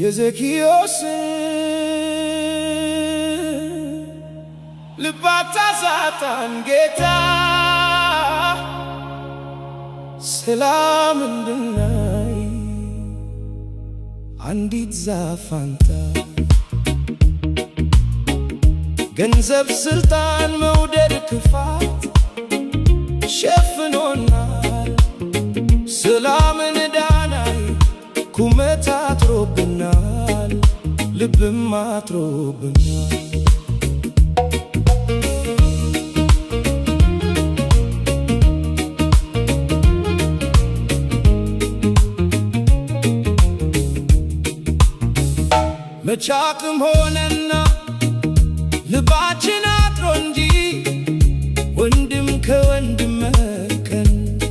የዘኪዮስን ልብ አታሳጣን ጌታ፣ ሰላም እንድናይ አንዲት ዛፍ አንተ። ገንዘብ፣ ስልጣን፣ መውደድ፣ ክፋት ሸፍኖናል። ሰላምን ዳናይ ኩመት አጥሮብናል፣ ልብም አጥሮብናል። መቻቅም ሆነና ልባችን አጥሮ እንጂ ወንድም ከወንድም ቀን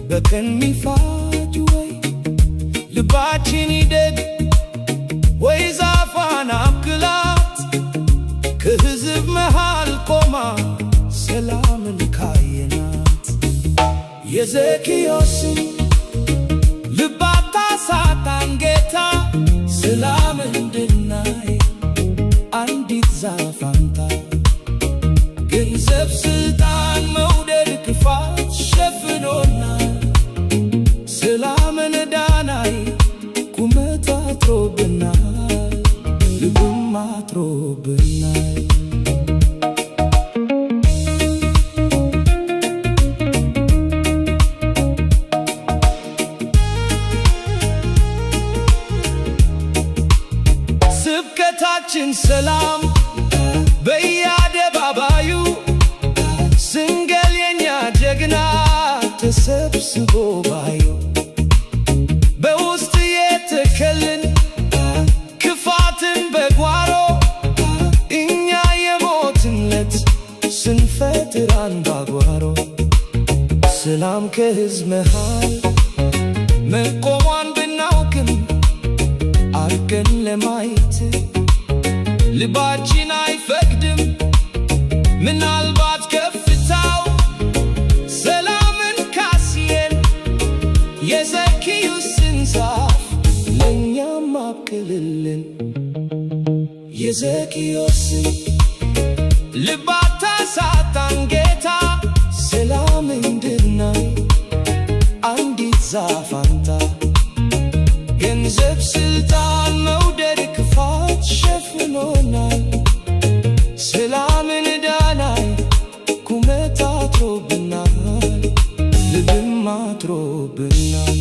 በቀን ሚፋጅ ወይ ልባችን ይደግ ወይ ዛፏን አብቅላት፣ ከሕዝብ መሃል ቆማ ሰላምን ካየናት። የዘኪዮስን ልብ አታሳጣን ጌታ፣ ሰላም እንድናይ አንዲት ዛፍ አምጣ። ገንዘብ፣ ስልጣን፣ መውደድ፣ ክፋት ሸፍኖናል። ሰላምን ዳናይ ቁመት አጥሮብናል፣ ልብም አጥሮብናል። ስብከታችን ሰላም በየአደባባዩ ስንገል የኛ ጀግና ተሰብስቦ ባዩ በውስጥ የተከልን ክፋትን በጓሮ እኛ የሞትንለት ስንፈጥር አንባጓሮ። ሰላም ከሕዝብ መሃል መቆሟን ብናውቅም አርገን ለማየት ልባችን አይፈቅድም። ምናልባት ከፍታው ሰላምን ካስየን የዘኪዮስን ዛፍ ለእኛም አብቅልልን። የዘኪዮስን ልብ አታሳጣን ጌታ፣ ሰላም እንድናይ አንዲት ዛፍ አንተ። ገንዘብ፣ ስልጣን፣ መውደድ፣ ክፋት ሸፍኖናል። ሰላምን ዳናይ ቁመት አጥሮብናል፣ ልብም አጥሮብናል።